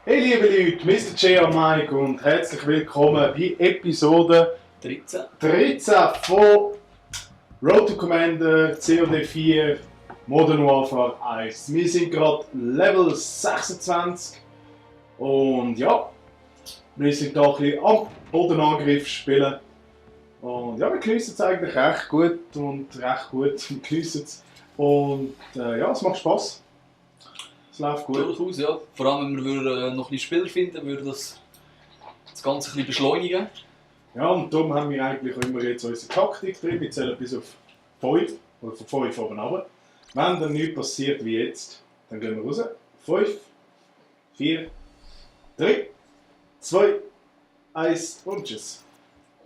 Hey liebe Leute, Mr. J. und Mike und herzlich willkommen bei Episode 13 von Road to Commander COD 4 Modern Warfare 1. Wir sind gerade Level 26 und ja, wir sind da ein bisschen am Bodenangriff spielen. Und ja, wir geniessen es eigentlich recht gut. Wir geniessen es. Und ja, es macht Spass. Es läuft gut. Durchaus, ja. Vor allem, wenn wir noch ein bisschen Spieler finden, würde das Ganze ein bisschen beschleunigen. Ja, und darum haben wir eigentlich immer jetzt unsere Taktik drin. Wir zählen bis auf 5 oder von 5 oben runter. Wenn dann nichts passiert wie jetzt, dann gehen wir raus. 5, 4, 3, 2, 1 und tschüss.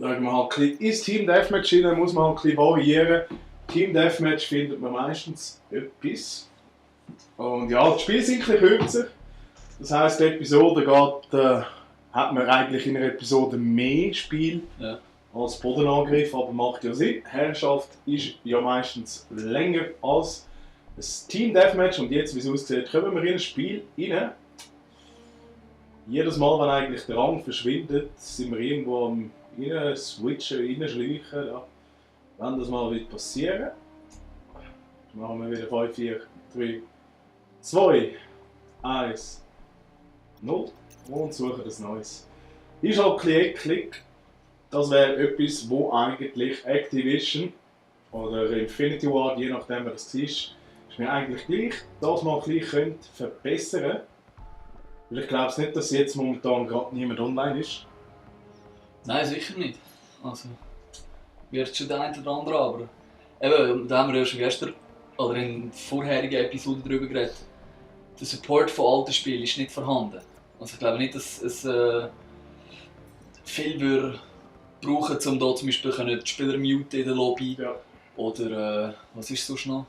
Schauen wir halt ein bisschen ins Team Deathmatch rein, muss man halt ein bisschen variieren. Team Deathmatch findet man meistens etwas. Und ja, das Spiel ist ein bisschen kürzer. Das heisst, die Episode hat man eigentlich in einer Episode mehr Spiel als Bodenangriff, aber macht ja Sinn. Herrschaft ist ja meistens länger als ein Team Deathmatch und jetzt, wie es aussieht, kommen wir in ein Spiel rein. Jedes Mal, wenn eigentlich der Rang verschwindet, sind wir irgendwo am switchen, reinschleichen. Ja. Wenn das mal wieder passieren, machen wir wieder 5, 4, 3, 2, 1, 0 und suchen das Neues. Ist halt ein bisschen eklig. Das wäre etwas, wo eigentlich Activision oder Infinity Ward, je nachdem wer das ist mir eigentlich gleich, das mal ein bisschen verbessern könnte. Weil ich glaube nicht, dass jetzt momentan gerade niemand online ist. Nein, sicher nicht. Also, wird schon der eine oder andere, aber eben, da haben wir ja schon gestern oder in vorherigen Episoden darüber geredet. Der Support von alten Spielen ist nicht vorhanden. Also ich glaube nicht, dass es viel würde brauchen, um da zum Beispiel die Spieler muten in der Lobby. Ja. Oder was ist sonst noch?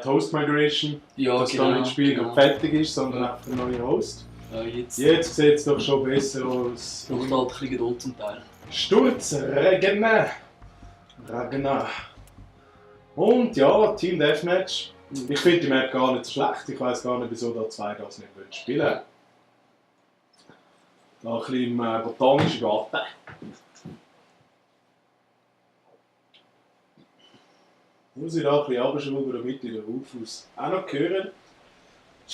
Host Migration, Ja, dass genau, da nicht das Spiel fertig ist, sondern einfach ein neuer Host. Jetzt sieht es doch schon besser aus. Braucht halt ein bisschen Geduld zum Teil. Sturzregen. Und ja, Team Deathmatch. Ich finde die Map gar nicht so schlecht. Ich weiß gar nicht, wieso da zwei das nicht spielen wollen. Da ein bisschen im botanischen Garten. Muss ich da ein bisschen runterschrauben, damit ich den Rufus auch noch hören.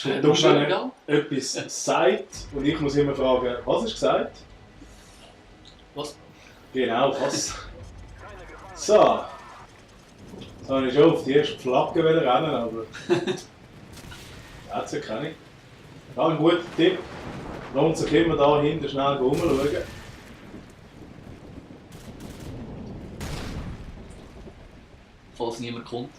Wenn er etwas sagt und ich muss immer fragen, was hast du gesagt? Was? Genau, was? So. Jetzt habe ich schon auf die erste Flagge rennen, aber jetzt kann ich. Ja, ein guter Tipp. Lohnt sich immer da hinten schnell rumschauen. Falls niemand kommt.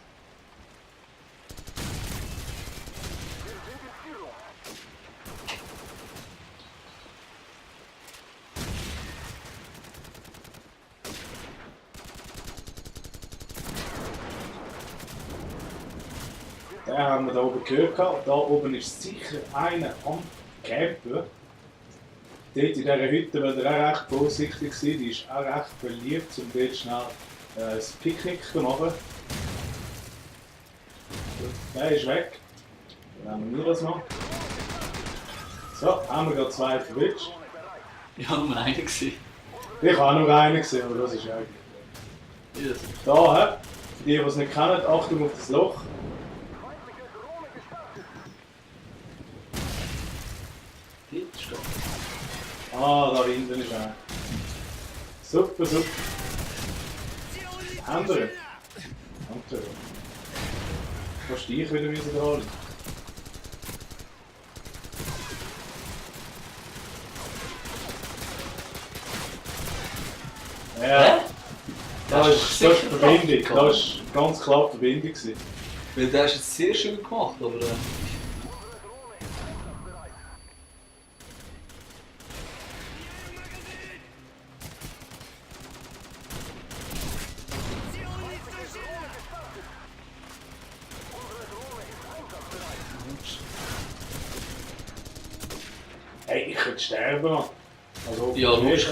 Den haben wir da oben gehört. Da oben ist sicher einer am Campen. Dort in dieser Hütte war er auch recht vorsichtig. Die ist auch recht beliebt, um dort schnell ein Picknick zu machen. Der ist weg. Dann haben wir das noch. So, haben wir gerade zwei verwitscht. Ich habe nur einen gesehen. Ich habe nur einen gesehen, aber das ist eigentlich. Yes. Da, für die, die es nicht kennen, Achtung auf das Loch. Dort steht. Da hinten ist einer. Super, super. Andere. Danke. Kannst du dich wieder holen? Ja. Das ist die Verbindung. Das war ganz klar die Verbindung. Weil der ist jetzt sehr schön gemacht, aber... Hey, ich könnte sterben. Also, Ja, logisch.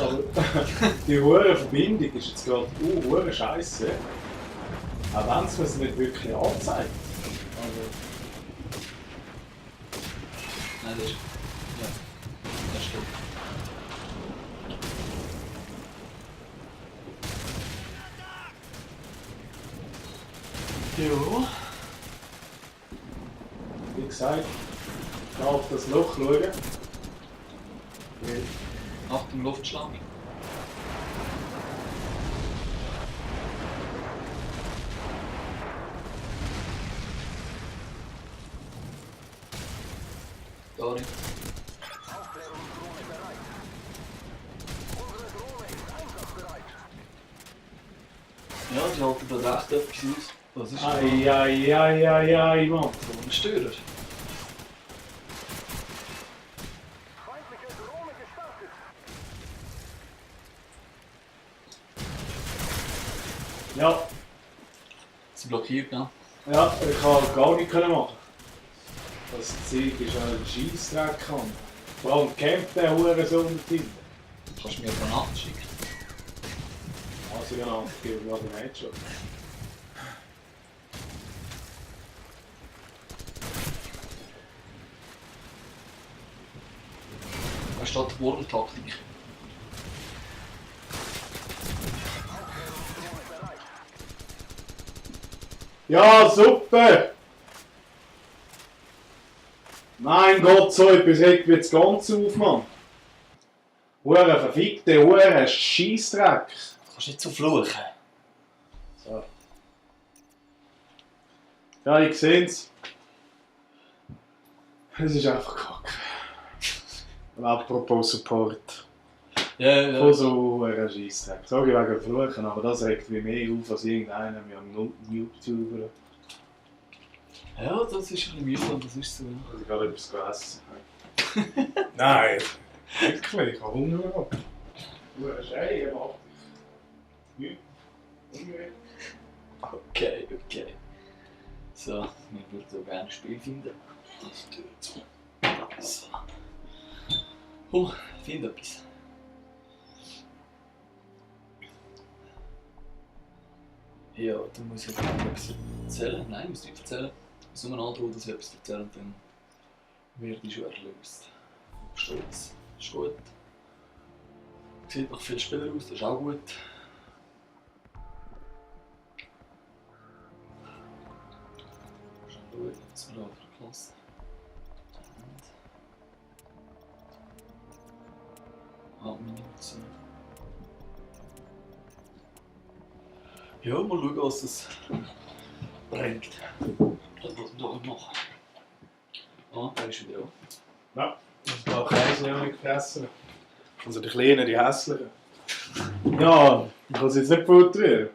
Die hohe Verbindung ist jetzt gerade hure Scheiße. Auch wenn es mir es nicht wirklich anzeigt. Also, Nein, das ist... Ja, das stimmt. Ja. Wie gesagt, da auf das Loch schauen. Achtung, Luftschlag. Sorry. Ja, die halten da recht etwas aus. Was ist das? Ai, Mann. So ein Störer. Ja, Sie blockiert, ja. ja, ich kann gar nichts machen. Das Zeug ist ein Scheissdreck. Vor allem kämpft der Hurensohn dort hinten. Du kannst mir Granaten schicken. Also genau, ich gebe gerade einen Headshot. Da steht die Wurmtaktik. Ja, super! Mein Gott, so etwas regt mich jetzt ganz auf, Mann. Hure verfickte, hure Scheissdreck. Du kannst nicht so fluchen. So. Ja, ich sehe es. Es ist einfach kacke. Und apropos Support. Ja. Von so hure Scheissdreck. Sorry wegen Fluchen, aber das regt mich mehr auf als irgendeiner mit einem YouTuber. Ja, das ist ein bisschen mühsam, das ist so. Also ich gerade etwas essen. Nein, wirklich, ich habe Hunger gehabt. Du hast Eier, mach dich. Okay. So, wir würden so gerne ein Spiel finden. Das tut zu. So. Find etwas. Ja, dann muss ich etwas erzählen. Nein, ich muss nicht erzählen. Ich muss nur androhen, dass ich etwas erzähle und dann werde ich schon erlöst. Stolz. Ist gut. Sieht noch viel Spieler aus, das ist auch gut. Schauen, was wir da für eine Klasse. Munition. Ja, mal schauen, was das bringt. Das muss man doch machen. Ah, der ist wieder auch. Ja, das war Käse ja nicht gefressen. Also die Kleinen, die Hässlichen. Ja, ich kann es jetzt nicht filtrieren.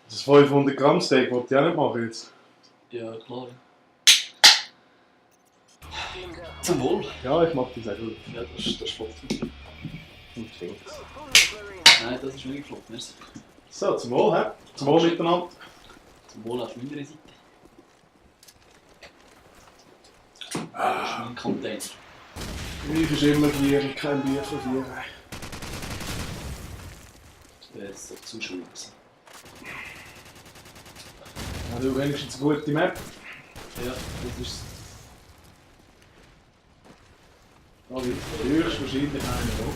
Das 500 Gramm Steak wollte ich auch nicht machen jetzt. Ja, klar. Zum Wohl. Ja, ich mag das auch gut. Ja, das ist flott. Und Finks. Nein, das ist wirklich flott. Merci. So, zum Wohl, hä? Zum Wohl miteinander. Zum Wohl auf meiner Seite. Das ist mein Container. Ich ist immer gierig, kein Bier verlieren. Das wäre jetzt doch zu schön gewesen. Ja, du wenigstens eine gute Map. Ja, das ist Also, höchstwahrscheinlich einer auch.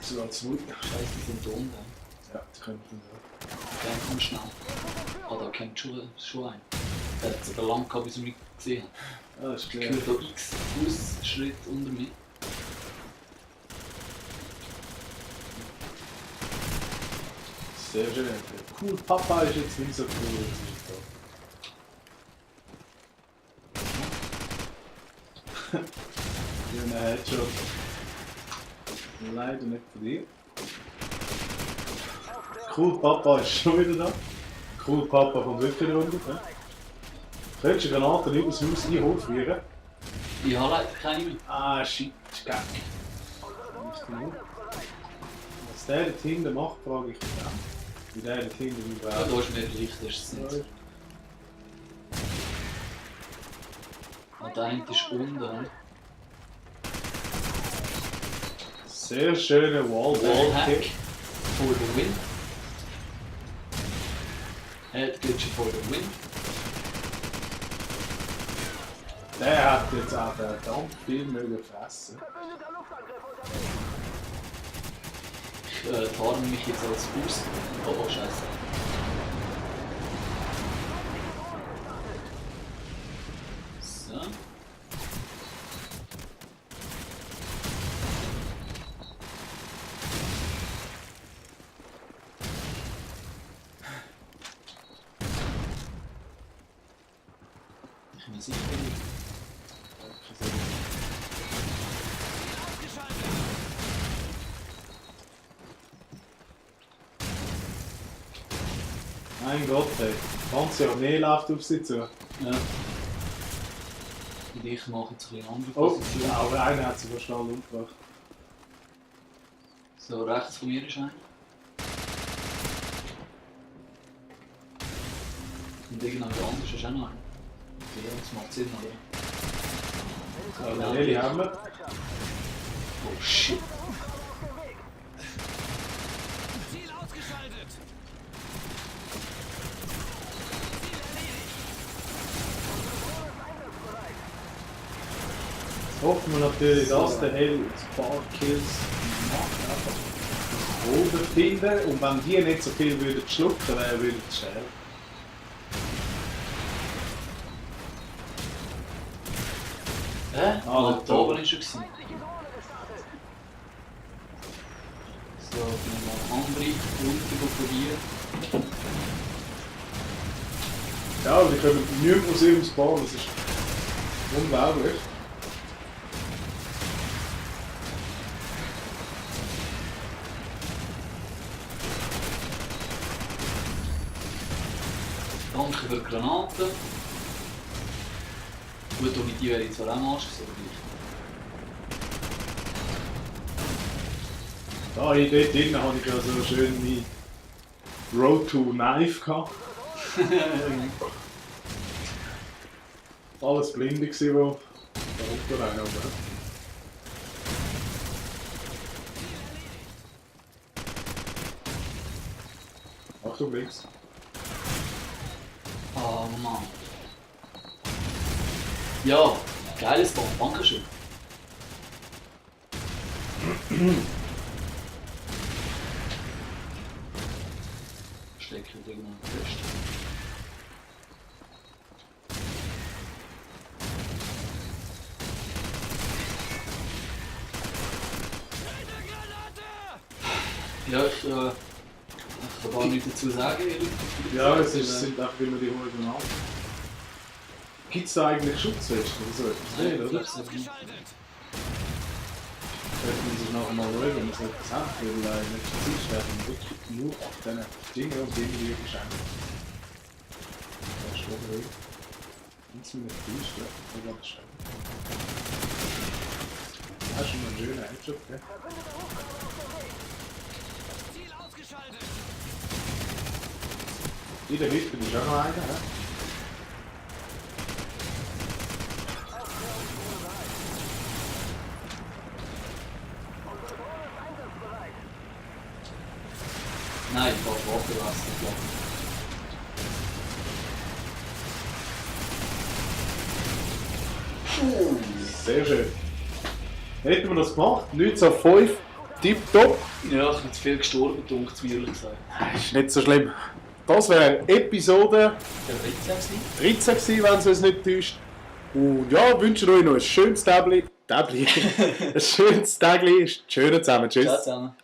So als Mut. Scheiße, die sind da unten. Ja, die können wir dann Dann komm schnell. Ah, da kommt schon ein. Der hat es aber lang gehabt, bis ich mich gesehen habe. auch. Ja, das ist Ich klar. höre hier x Fußschritt unter mir. Sehr schön. Cool, Papa ist jetzt nicht so cool. Hier ein Headshot. Leider nicht von dir. Cool, Papa ist schon wieder da. Cool, Papa kommt wirklich runter. Ne? Könntest du Granaten über das Haus einholen? Ich habe leider keine mehr. Ah, shit, Gag. Was der dort hinten macht, frage ich mich auch. Wie der dort hinten Ja, da ist mir gleich, das ist es nicht. Und der eine ist unten. Oder? Sehr schöner Wallhack Wallhack. for the win. Head glitch for the win. Der hat jetzt auch verdammt viel mögen fressen. Ich tarne mich jetzt als Boost. Oh, scheiße. So. Ich bin mir sicher nicht. Mein Gott, ey. Ganz Jahr mehr läuft auf sie zu. Ja. Und ich mache jetzt ein bisschen andere Oh, Position. aber einer hat sie schnell umgebracht. So, rechts von mir ist einer. Und irgendjemand anders ist auch noch einer. Ja, das macht Sinn, oder? So, den Heli haben wir. Oh shit. Ziel ausgeschaltet! Hoffen wir natürlich, dass der Heli ein paar Kills macht. Einfach das Boden finden. Und wenn die nicht so viel würden schlucken, dann würden sie sterben. Ah, da oben ist er gewesen. So, noch andere Runden probieren. Ja, wir können nicht mehr Museumsbahn, das ist unglaublich. Danke für die Granaten. Gut, ohne die wäre ich zwar auch Arsch gewesen, Da dort drinnen hatte ich ja so schön wie Road to Knife gehabt. Alles Blinde gsi, wo da unten rein oben. Achtung links. Oh Mann. Ja, geiles Band, dankeschön. Steckt irgendwo fest. Ja, ich kann gar nichts dazu sagen, ehrlich. Ja, es sind einfach immer die hohen Granaten. Gibt es da eigentlich Schutzwesten oder so etwas? Nicht, oder? Sollten wir sich nachher mal schauen, wenn wir so etwas haben, weil in letzter Zeit sterben wirklich nur auf diesen Dingen und irgendwie beschenken. Das ist schon ruhig. Nichts mit der Füße, das war ganz schön. Das ist schon mal ein schöner Headshot, gell? Ziel ausgeschaltet! In der Hütte ist auch noch einer, hä? Nein, ich habe Waffe lassen. Sehr schön. Hätten wir das gemacht? 19 auf 5. Tipptopp. Ja, ich bin zu viel gestorben, dunkt wie ehrlich gesagt. Ist nicht so schlimm. Das wäre Episode Der 13 13 gewesen, wenn es uns nicht täuscht. Und ja, wünsche euch noch ein schönes Tabli. Ein schönes Tagli. Schönen zusammen. Tschüss. Ciao zusammen.